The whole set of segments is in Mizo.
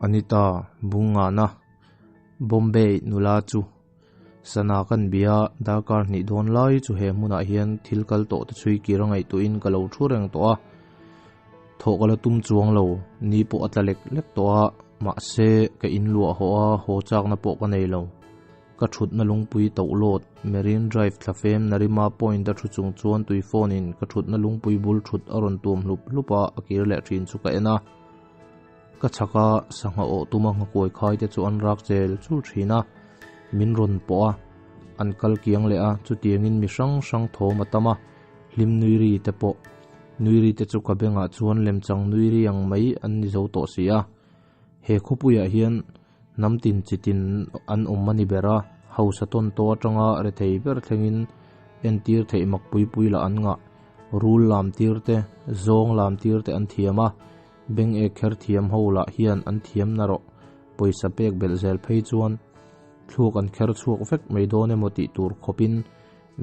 Anita Bungana, Bombay nula chu sana kan bia darkar hnih dawn lai chu he hmunah hian thil kal tawh te chhui kir a ngaihtuahin ka lo thu reng tawh a. Thawh ka la tum chuang lo, ni pawh a tla lek lek tawh a, mahse ka inluah haw a, haw chakna pawh ka nei lo. Ka thutna lungpui toh lawt, Marine Drive thlafem Narima Point a thu chung chuan tui phone in ka thutna lungpui bul thut a rawn tuam hlup hlup a, a kir leh thin chu ka en a. Ka chhak a, sangha awh tuma nghakuai khai te chu an rak chel chul thin a, min rawn pawh a, an kal kiang leh a, chutiangin mi hrang hrang thawm a tam a, hlim nui ri te pawh nui ri te chu ka bengah chuan lemchang nui ri ang mai an ni zo tawh si a. He khawpuiah hian hnam tin chi tin an awm a ni ber a, hausa tawn tawh atanga rethei ber thlengin entir theih mak pui pui lah an ngah. Rul lam tir te, zawng lam tir te an thiam a, beng ek kher thiam ho lah hian an thiam na rawh. Pawisa pek belh zel phei chuan thluak an kher chhuak vek mai dawn emaw tih tur khawpin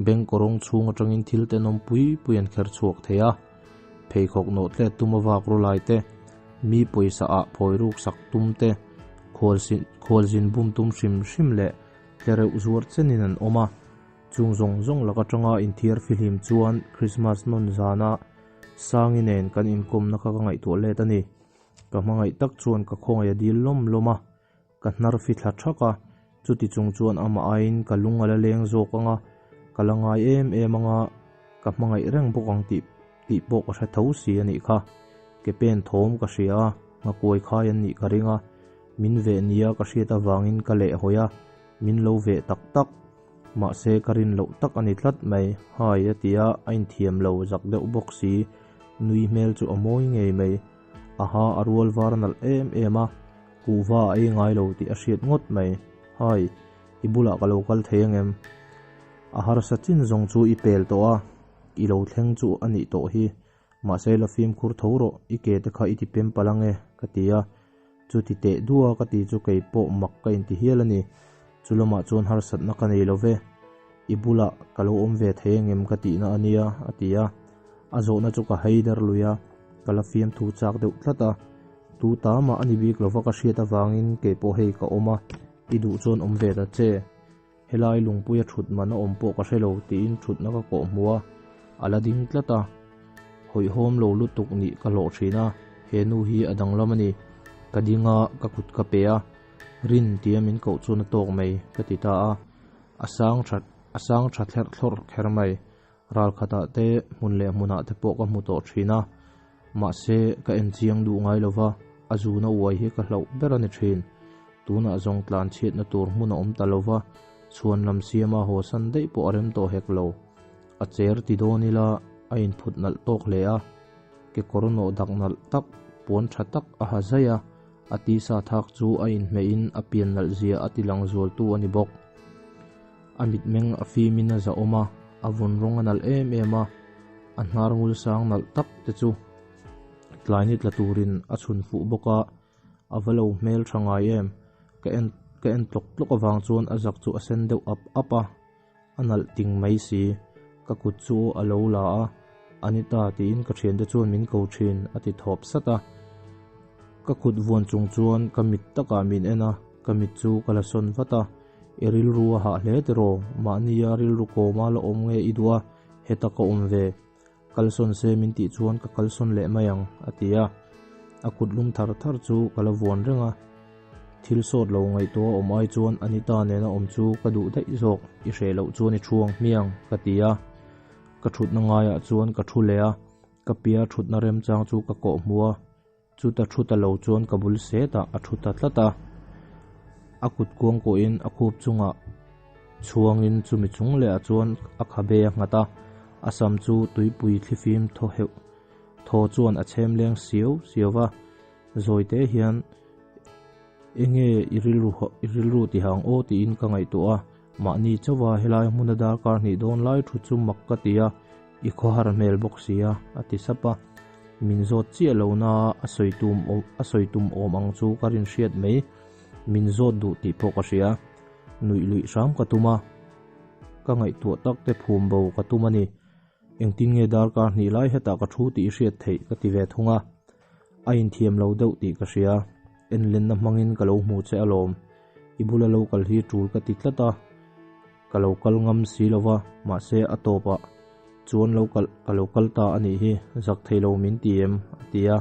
beng kawrawng chhung atangin thil tenawm pui pui an kher chhuak thei a. Pheikhawk nawh tlet tum a vak ru lai te, mi pawisa ah phawi ruk sak tum te, khualzin bum tum hrim hrim leh tlereuh zuar chenin an awm a. Chung zawng zawng lak atanga inthiar fihlim chuan Christmas nawn zana Sangi nen kan inkawmna kha ka ngaihtuah let a ni. Ka hmangaih tak chuan ka khawngaih a dil lawm lawm a, ka hnar fi thla thak a, chuti chung chuan amah aiin ka lung a la leng zawk ang a, ka la ngai em em ang a, ka hmangaih reng bawk ang tih tih pawh ka hre tho si a nih kha. Ke pen thawm ka hria a, nghakuai khai an nih ka ring a, min veh nia ka hriat avangin ka lehhawi a, min lo veh tak tak. Mahse ka rin loh tak a ni tlat mai, hai a ti a, a inthiam lo zak deuh bawk si, nui hmel chu a mawi ngei mai. A ha a rual var nalh em em a, kuhva a ei ngai lo tih a hriat ngawt mai. Hai, i bulah ka lo kal thei angem? A harsa chin zawng chu i pel tawh a, i lo thleng chu a nih tawh hi. Mahse la fimkhur tho rawh, i ke te kha i ti pem palh ange, ka ti a. Chuti teh dua ka ti chu kei pawh mak ka inti hial a ni. Chu lamah chuan harsatna ka nei lo ve. I bulah ka lo awm ve thei angem ka tihna a nia, a ti a. A zawhna chu ka hei der lui a, ka la fiamthu chak deuh tlat a. Tu ta mah a ni bik lova ka hriat avangin kei pawh hei ka awm a, i duh chuan awm ve ta che. Helai lungpuia thut man a awm pawh ka hre lo tiin thutna ka kawh hmu a, a la ding tlat a. Hawihhawm lo lutuk nih ka hlawh thin a, he nu hi a danglam a ni. Ka ding a, ka kut ka pe a, Rin tia min koh chuan a tawk mai ka ti ta a, a sang tha a sang tha thlerh thlawrh kher mai. Ral khatah te hmun leh hmunah te pawh ka hmu tawh thin a, mahse ka en chiang duh ngai lo va, a zuna uai hi ka hlauh ber a ni thin. Tunah zawng tlan chhiatna tur hmun a awm ta lo va, chhuan lam siama haw san daih pawh a rem tawh hek lo. A cher ti dawn ila a inphut nalh tawk hle a, kekawr nawh dak nalh tak, puan tha tak a ha zai a, a tisa thak chu a inhmehin a pian nalh zia a ti lang zualtu a ni bawk. A mitmeng a fimin a zahawm a, a vun rawng a nalh em em a, a hnar ngul sang nalh tak te chu tlai ni tla turin a chhun fuh bawk a, a va lo hmel tha ngai em? Ka en ka en tlawk tlawk avang chuan a zak chu a sen deuh ap ap a, a nalh ting mai si. Ka kut chu a lo la a, Anita tiin ka thiante chuan min ko thin a ti thawp sat a. Ka kut vuan chung chuan ka mit takah min en a, ka mit chu ka la sawn vat a. I rilru a hah hle tiraw? Mahnia rilru kawma la awm nge i duh a, heta ka awm ve. Kalsawn se min tih chuan ka kalsawn leh mai ang, a ti a. A kut lum thar thar chu ka la vuan reng a. Thil sawt lo ngaihtuah a awm ai chuan Anita nena awm chu ka duh daih zawk, i hreh loh chuan i thu ang hmiang, ka ti a. Ka thutna ngaiah chuan ka thu leh a, ka pia thutna remchang chu ka kawh hmu a. Chuta thu ta lo chuan ka bul setah a thu ta tlat a, a kut kuang kuahin a khup chungah chhuangin chumi chung lehah chuan a khabe a nghat a, a sam chu tuipui thlifim thaw heuh thaw chuan a chhem leng siau siau va, zawi te hian enge i rilru i rilru tihang aw tiin ka ngaihtuah a, mahni chauha helai hmuna darkar hnih dawn lai thu chu mak ka ti a, i khawhar hmel bawk si a, a ti sap a. Min zawt chiah lo na a sawi tum a sawi tum awm ang chu ka rin hriat mai. Min zawt duh tih pawh ka hria. Nuih luih hram ka tum a. Ka ngaihtuah tak te phum bo ka tum a ni. Engtin nge darkar hnih lai hetah ka thu tih i hriat theih ka ti ve thung a. A inthiam lo deuh tih ka hria. Enlenna hmangin ka lo hmu che alawm. I bula lo kal hi tul ka ti tlat a, ka lo kal ngam si lo va, mahse a tawpah chuan lo kal ka lo kal ta a nih hi, zak thei lo min ti em? a ti a,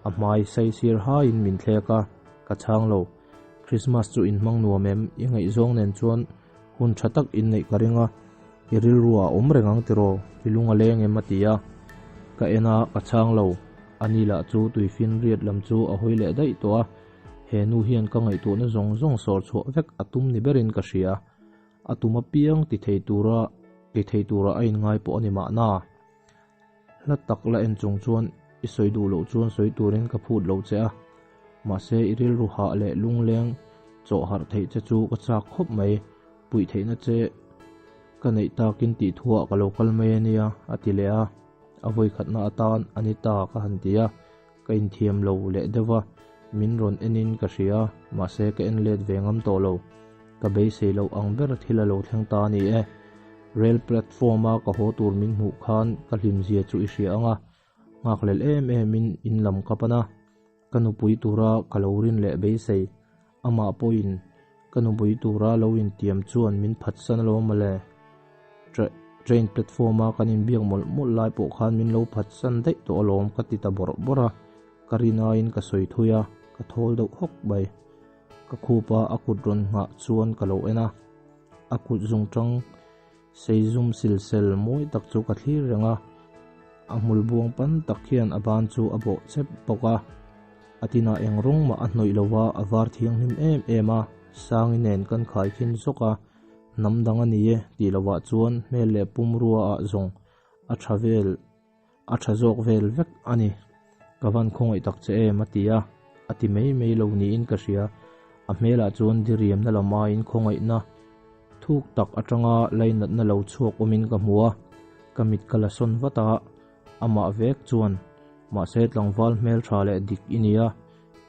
a hmai saisir haiin min thlek a, ka chhang lo. Christmas chu in hmang nuam em? I ngaihzawng nen chuan hun tha tak in neih ka ring a, i rilru ah awm reng ang tiraw? I lung a leng em? a ti a, ka en a, ka chhang lo. Ani lah chu tuifinriat lam chu a hawi leh daih tawh a, he nu hian ka ngaihtuahna zawng zawng sawr chhuah vek a tum ni berin ka hria. A tum apiang ti thei tura ti thei tura a inngai pawh a ni mahna. Hla tak la en chung chuan i sawi duh loh chuan sawi turin ka phut lo che a, mahse i rilru hah leh lungleng chawh harh theih che chu ka chak khawp mai, puih theihna che ka neih takin tih thuah ka lo kal mai a nia a ti leh a, a vawikhatna atan a ni ta ka han ti a, ka inthiam lo leh deuh a, min rawn enin ka hria, mahse ka en let ve ngam tawh lo. Ka beisei loh ang ber thil a lo thleng ta a ni e. Rail platform a ka haw tur min hmuh khan ka hlim zia chu i hria ang a, nghakhlel em em in in lam ka pan a, ka nupui tura ka lo rin leh beisei, amah pawhin ka nupui tura lo intiam chuan min phatsan alawm mawle. Train platform a kan inbiak mawlh mawlh lai pawh khan min lo phatsan daih tawh alawm ka ti ta bawrh bawrh a, ka rinaiin ka sawi thui a, ka thawl deuh hawk mai. Ka khup a a kut rawn nghah chuan ka lo en a, a kut zung tang sei zum sil sel mawi tak chu ka thlir reng a, a hmul buang pan tak hian a ban chu a bawh chep bawk a, a tinah eng rawng mah a hnawih lo va, a var thianghlim em em a, Sangi nen kan khai khin zawk a, hnam dang a ni e tih lovah chuan hmel leh pumrua ah zawng a tha vel A tha zawk vel vek a ni. Ka van khawngaih tak che em a ti a, a ti mai mai lo niin ka hria. A hmelah chuan diriamna lamaiin khawngaihna thuk tak atanga lainatna lo chhuak awmin ka hmu a, ka mit ka la sawn vat a, amah vek chuan, Mahse tlangval hmeltha leh dik i nia,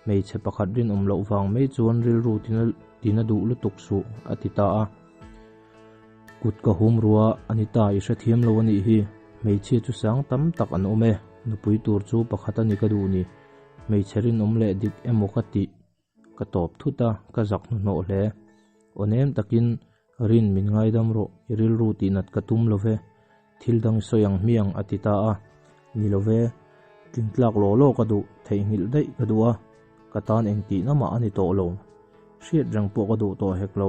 hmeichhe pakhat rinawm loh vang mai chuan rilru tina duh lutuk suh a ti ta a. Kut ka hum rua a ni ta, i hrethiam lo a nih hi. Hmeichhia chu sang tam tak an awm e, nupui tur chu pakhat a ni ka duh ni. Hmeichhe rinawm leh dik emaw ka tih ka tawp thut a, ka zak hnuhnawh hle. Aw nem takin rin min ngaidam rawh, i rilru tihnat ka tum lo ve. Thil dang sawi ang hmiang a ti ta a, ni lo ve, tlingtlak law law ka duh, theihnghilh daih ka duh a, ka tan engtihna mah a ni tawh lo. Hriat reng pawh ka duh tawh hek lo,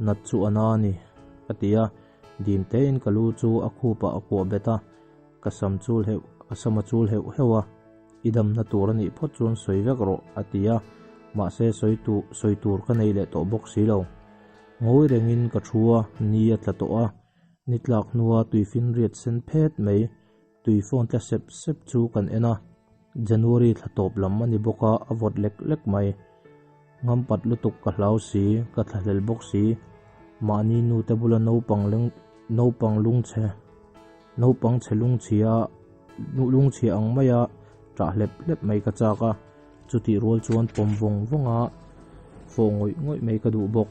nat chu a na a ni, ka ti a, dim tein ka lu chu a khupah a kuah bet a, ka sam chul heuh, ka sam a chul heuh heuh a, i damna tur a nih phawt chuan sawi vek rawh, a ti a, mahse sawi tu, sawi tur ka nei leh tawh bawk si lo. Ngawi rengin ka thu a, ni a tla tawh a, Ni tlak hnua tuifinriat sen phet mai, tui phone tla sep sep chu kan en a, January thla tawp lam a ni bawk a, a vawt lek lek mai. Ngampat lutuk ka hlau si, ka thlahlel bawk si. Mahni nute bula naupang leng naupang lungchhe naupang chhe lungchhia lungchhia ang maia ṭah hlep hlep mai ka chak a, chutih rual chuan pawm vawng vawng a, fawh ngawih ngawih mai ka duh bawk.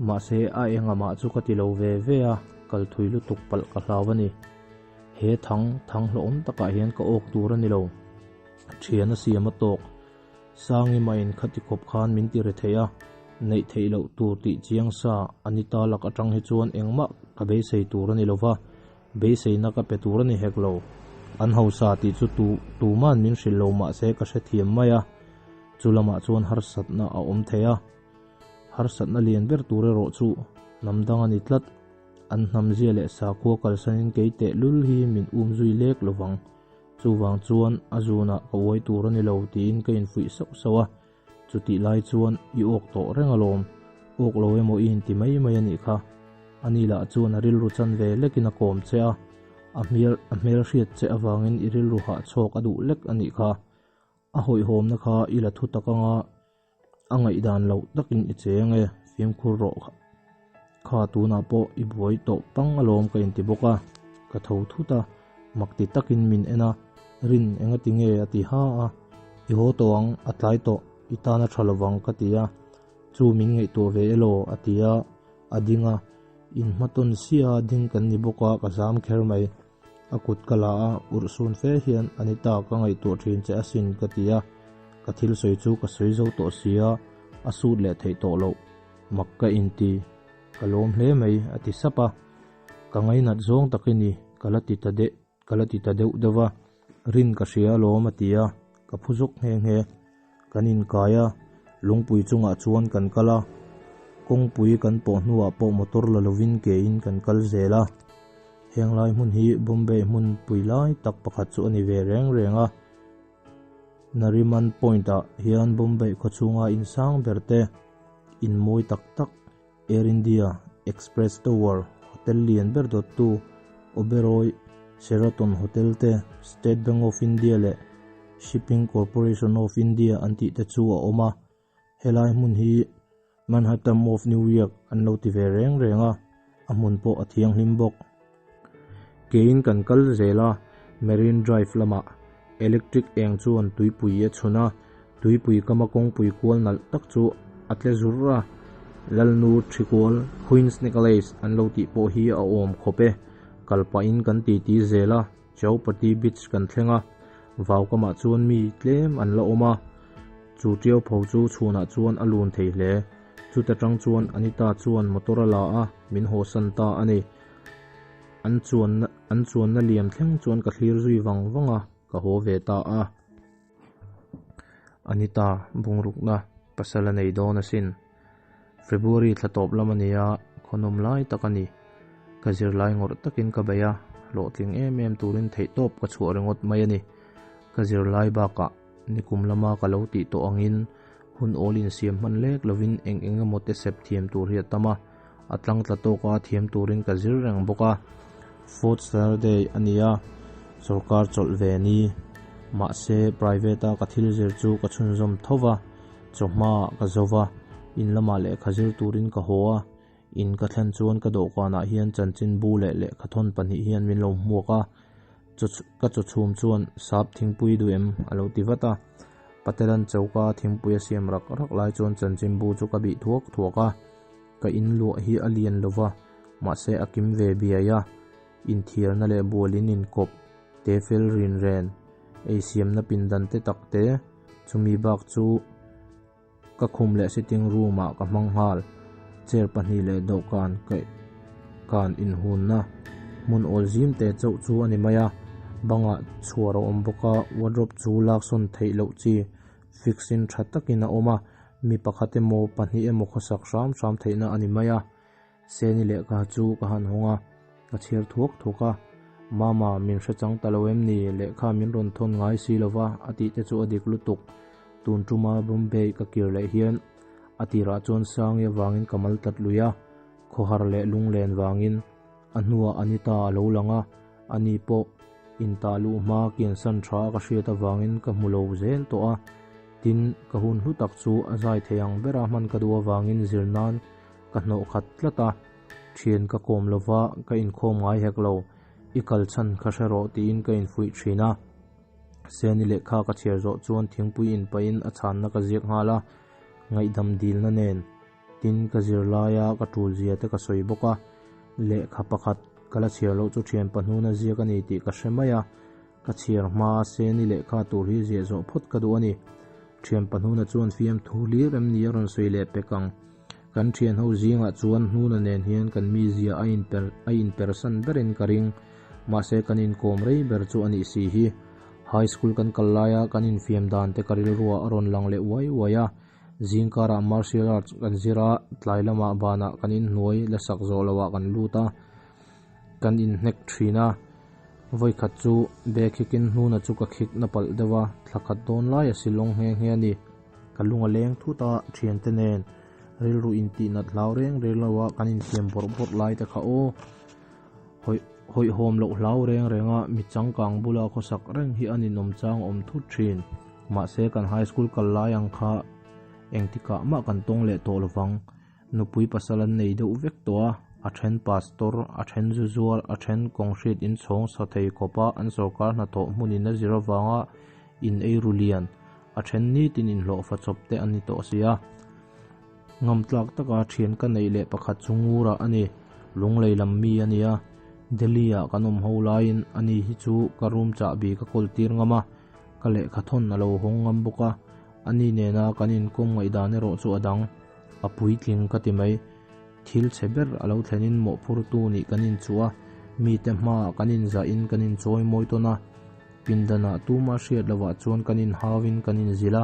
Mahse, a engamah chu ka ti lo ve ve a, kal thui lutuk palh ka hlau a ni. He thang, thang hlawhawm takah hian ka awk tur a ni lo. Thian a siam a tawk. Sangi main khati khawp khan min ti re thei a, neih theih loh tur tih chiang sa a ni ta lak atang hi chuan engmah ka beisei tur a ni lo va, beiseina ka pe tur a ni hek lo. An hausa tih chu tu, tuman min hrilh lo mahse ka hrethiam mai a, chu lamah chuan harsatna a awm thei a. Harsatna lian ber tur erawh chu hnam dang a ni tlat. An hnam zia leh sakhua kalsanin kei teh lul hi min um zui lek lo vang. Chuvang chuan a zunah ka uai tur a ni lo tiin ka infuih sauh sauh a. Chutih lai chuan i awk tawh reng alawm. Awk lo emaw i inti mai mai a nih kha. Ani lah chuan a rilru chan ve lekin a kawm che a, a hmel a hmelhriat che avangin i rilru hahchhawk a duh lek a nih kha. A hawihhawmna kha i la thu tak anga A ngaihdan loh takin i cheng e, fimkhur rawh kha tunah pawh i buai tawh pang alawm ka inti bawk a, ka tho thut a, mak ti takin min en a, Rin engati nge a ti ha a, i haw tawh ang, a tlai tawh, i tan a tha lovang ka ti a, chu min ngaihtuah ve elaw a ti a, a ding a, inhmatawn sia ding kan ni bawk a ka zam kher mai, a kut ka la a, urhsun fe hian Anita ka ngaihtuah thin che asin ka ti a. Ka thil sawi chu ka sawi zo tawh sia, a sut leh theih tawh loh. Mak ka inti. Ka lawm hle mai, a ti sap a. Ka ngainat zawng tak i ni, ka la ti ta deh, ka la ti ta deuh deuh a. Rin ka hria alawm, a ti a. Ka phu zawk nghe nghe. Kan inkai a, lungpui chungah chuan kan kal a. Kawngpui kan pawh hnuah pawh motor la lovin kein kan kal zel a. Heng lai hmun hi Bombay hmun pui lai tak pakhat chu a ni ve reng reng a. Nariman Point ah hian Bombay khawchhunga in sang ber te, in mawi tak tak, Air India, Express Tower, hotel lian ber dawttu, Oberoi, Sheraton Hotel te, State Bank of India leh Shipping Corporation of India an tih te chu a awm a. Helai hmun hi Manhattan of New York an lo ti ve reng reng a, a hmun pawh a thianghlim bawk. Kein kan kal zel a, Marine Drive lamah electric eng chuan tuipui a chhun a, tuipui kama kawngpui kual nalh tak chu a tle zur a, Lalnu Thikual, Queen's Necklace, an lo tih pawh hi a awm khawp e. Kal pahin kan titi zel a. Chowpatty Beach kan thleng a, vau kamah chuan mi tlem an la awm a, chu tiau pho chu chhunah chuan a lun thei hle. Chuta tang chuan Anita chuan motor a la a, min hawsan ta a ni. An chuanna an chuanna liam thleng chuan ka thlir zui vang vang a, ka haw ve ta a. Anita bungrukna pasal a nei dawn asin. February thla tawp lam a ni a, khawnawm lai tak a ni. Ka zirlai ngawrh takin ka bei a, hlawhtling em em turin theihtawp ka chhuah ringawt mai a ni. Ka zirlai bakah nikum lama ka lo tih tawh angin hun awl insiam hman lek lovin eng eng emaw te sep thiam tur hi a tam a, a tlangtla tawka thiam turin ka zir reng bawk a. Fourth Saturday a ni a, sorkar chawlh ve ni. Mahse, private-a ka thil zir chu ka chhunzawm tho va. Chawhma ah ka zo va, in lamah lehkha zir turin ka haw a, in ka thlen chuan ka dawhkanah hian chanchinbu leh lehkhathawn pahnih hian min lo hmuak a, ka chaw chhum chuan sap thingpui duh em a lo ti vat a, Patelan choka thingpui a siam rak rak lai chuan chanchinbu chu ka bih thuak thuak a, ka in luah hi a lian lo va, mahse a kim ve biai a, inthiarna leh bualin inkawp, te fel rin ren, eisiamna pindan te tak te, Chumi bak chu ka khum leh sitting room ah ka hmang nghal. Chair pahnih leh dawhkan kaih kan inhunna hmun awl zim te chauh chu a ni mai a. Bangah chhuar a awm bawk a, wardrobe chu laksawn theih loh chi fix in tha takin a awm a, mi pakhat emaw pahnih emaw khawsak hram hram theihna a ni mai a. Seni lehkha chu ka han hawng a, ka chhiar thuak thuak a, Mama, min hre chang ta lo em ni? Lehkha min rawn thawn ngai si lo va, a tih te chu a dik lutuk. Tun tuma Bombay ka kir leh hian a tirah chuan Sangi avangin ka mal tlat lui a, khawhar leh lunglen vangin a hnuah Anita a lo lang a, ani pawh intah luh hma kiansan tha a ka hriat avangin ka hmu lo zel tawh a. Tin, ka hun hlu tak chu a zai thei ang bera hman ka duh avangin zir nan Ka hnawh khat tlat a, thian ka kawm lova ka inkhawm ngai hek lo, i kal chhan kha hre rawh tiin ka infuih thin a. Seni lehkha ka chhiar zawh chuan thingpui inpahin a chhanna ka ziak nghal a, ngaihdam dilna nen tin ka zir laia ka tul zia te ka sawi bawk a, lehkha pakhat ka la chhiar loh chu thian pahnuna ziak a ni tih ka hre mai a, Ka chhiar hma Seni lehkha tur hi ziah zawh phawt ka duh a ni. Thian pahnuna chuan fiamthu hlir em ni a rawn sawi leh pek ang. Kan thian ho zingah chuan Hnuna nen hian kan mizia a inper a inpersan berin ka ring. Mahse kan inkawm rei ber chu a nih si hi. High school kan kal laia kan infiam dan te ka rilruah a rawn lang leh uai uai a. Zingkarah martial arts kan zir a, tlai lamah banah kan inhnuai la sak zawh lohah kan lut a. Kan inhnek thin a, vawikhat chu bag hikin hnuna chu ka khik na palh deuh a, thla khat dawn lai a silawng nghe nghe a ni. Ka lung a leng thut a, thiante nen rilru intih nat hlau reng reng lo a kan infiam bawrh bawrh lai te kha aw. Hawih hawihhawm loh hlau reng reng a, mi changkang bula khawsak reng hi a ninawm chang awm thut thin. Mahse kan high school kal lai ang kha engtikah mah kan tawng leh tawh lovang. Nupui pasal an nei deuh vek tawh a, a then pastor, a then zu zuar, a then kawng hriat in chhawng sa thei khawpa an sorkar hnathawh hmunin a zir avanga in ei ru lian, a then nitin inhlawhfa chawp te an ni tawh si a. Ngam tlak taka thian ka neih leh pakhat chu Ngura a ni, Lunglei lam mi a ni a, Delhi ah kan awm ho laiin ani hi chu ka room chahbi ka kawl tir ngam a, ka lehkha thawn a lo hawng ngam bawk a. Ani nena kan inkawm ngaihdan erawh chu a dang, a puitling ka ti mai. Thil chhe ber a lo thlenin mawhphurtu nih kan inchuh a, mite hmaah kan inzahin kan inchawi mawi tawn a. Pindanah tuma hriat lovah chuan kan inhauin kan inzilh a,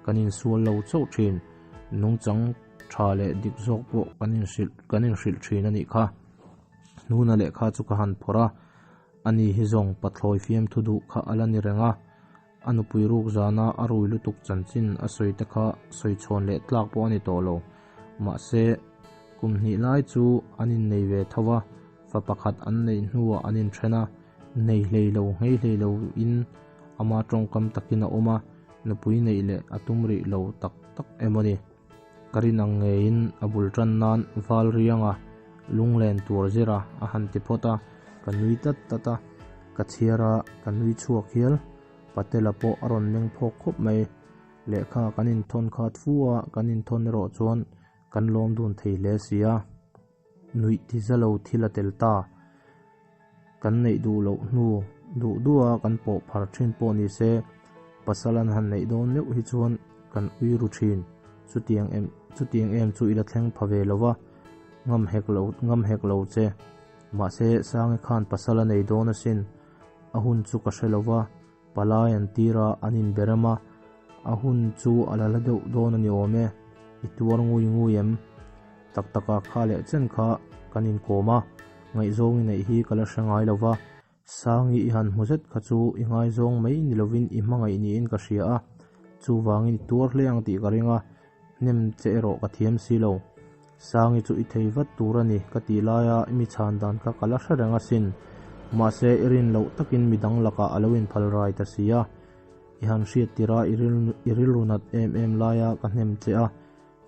kan insual lo chauh thin. Nungchang tha leh dik zawk pawh kan inhrilh kan inhrilh thin a nih kha. Hnuna lehkha chu ka han phawrh a, ani hi zawng pathlawi fiamthu duh kha a la ni reng a. A nupui ruk zana a rui lutuk chanchin a sawi te kha sawi chhawn leh tlak pawh a ni tawh lo. Mahse, kum hnih lai chu an innei ve tho a, fa pakhat an neih hnuah an inthen a, nei hlei lo nghei hlei lo in ama tawngkam takin a awm a, nupui neih leh a tum rih lo tak tak emaw ni. Ka rin ang ngeiin a bul tan nan val rianga lunglen tur zira a han ti phawt a, ka nui tlat tlat a, ka chhiar a, ka nui chhuak hial. Patela pawh a rawn meng phawk khawp mai. Lehkha kan inthawn khat fu a, kan inthawn erawh chuan kan lawm dun thei hle si a. Nuih ti za lo thil a tel ta. Kan neih duh loh hnu duh duh a kan pawh phar thin pawh ni se, pasal an han neih dawn meuh hi chuan kan ui ru thin. Chutiang em chutiang em chu i la thleng pha ve lo va, ngam hek lo ngam hek lo che. Mahse, Sangi khan pasal a nei dawn asin. A hun chu ka hre lo va, palai an tir a, an inberem a, a hun chu a la la deuh dawn a ni awm e. I tuar ngui ngui em? Tak taka kha leh chen kha kan inkawm a, ngaihzawng i neih hi ka la hre ngai lo va, Sangi i han hmu zet kha chu i ngaizawng mai ni lovin i hmangaih niin ka hria a, chuvangin i tuar hle ang tih ka ring a, hnem che erawh ka thiam si lo. Sangi chu i thei vat tur a ni ka tih laia i mi chhan dan kha ka la hre reng asin. Mahse i rin loh takin midang lakah a lo inphal rai ta si a, i han hriat tirh a i rilru nat em em laia ka hnem che a,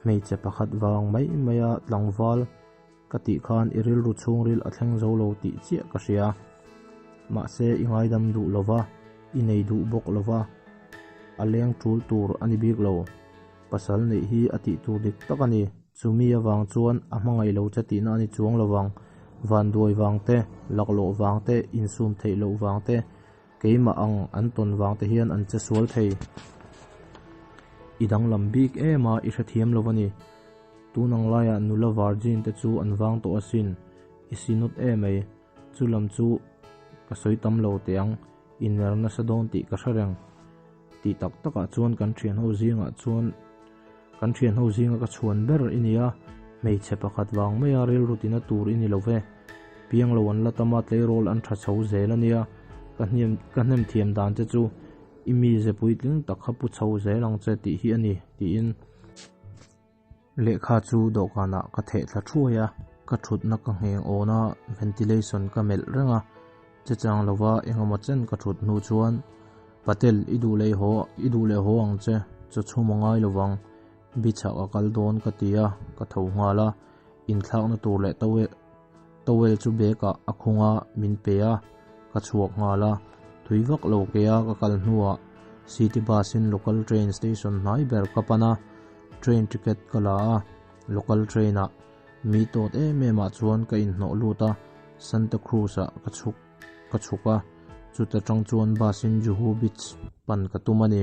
Hmeichhe pakhat vang mai maia tlangval ka tih khan i rilru chhungril a thleng zo lo tih chiah ka hria. Mahse i ngaidam duh lova, i nei duh bawk lova, a leng tul tur a ni bik lo. Pasal neih hi a tih tur dik tak a ni. Chumi avang chuan a hmangaih lo che tihna a ni chuang lovang. Vanduai vang te, laklawh vang te, insum theih loh vang te, Keimah ang an tawn vang te hian an che sual thei. I danglam bik em a, i hrethiam lo a ni. Tun ang laiah nula virgin te chu an vang tawh asin, i si nawt em mai. Chu lam chu ka sawi tam lo teh ang, i ner nasa dawn tih ka hre reng. Tih tak takah chuan kan thian ho zingah chuan kan thian ho zinga ka chhuan ber i nia, hmeichhe pakhat vang maia rilru tina tur i ni lo ve. Piang lo an la tam a, tleirawl an tha chho zel a nia, ka hniam ka hnem thiam dan che chu i mize puitling tak kha pu chho zel ang che tih hi a ni, tiin. Lehkha chu dawhkanah ka theh thla thuai a, ka thutna ka ngheng awn a, ventilation ka melh reng a, che chang lova engemaw chen ka thut hnu chuan, Patel, i duh leh haw, i duh leh haw ang che, chaw chhum a ngai lovang, bichhak a kal dawn ka ti a, ka tho nghal a, inthlakna tur leh towel towel chu bag ah a khung a, min pe a, ka chhuak nghal a, tui vak lo ke a ka kal hnuah city bus in local train station hnai ber ka pan a, Train ticket ka la a, local train ah mi tawt em em ah chuan ka inhnawh lut a, Santa Cruz ah ka chhuk ka chhuk a, chuta tang chuan bus in Juhu Beach pan ka tum a ni.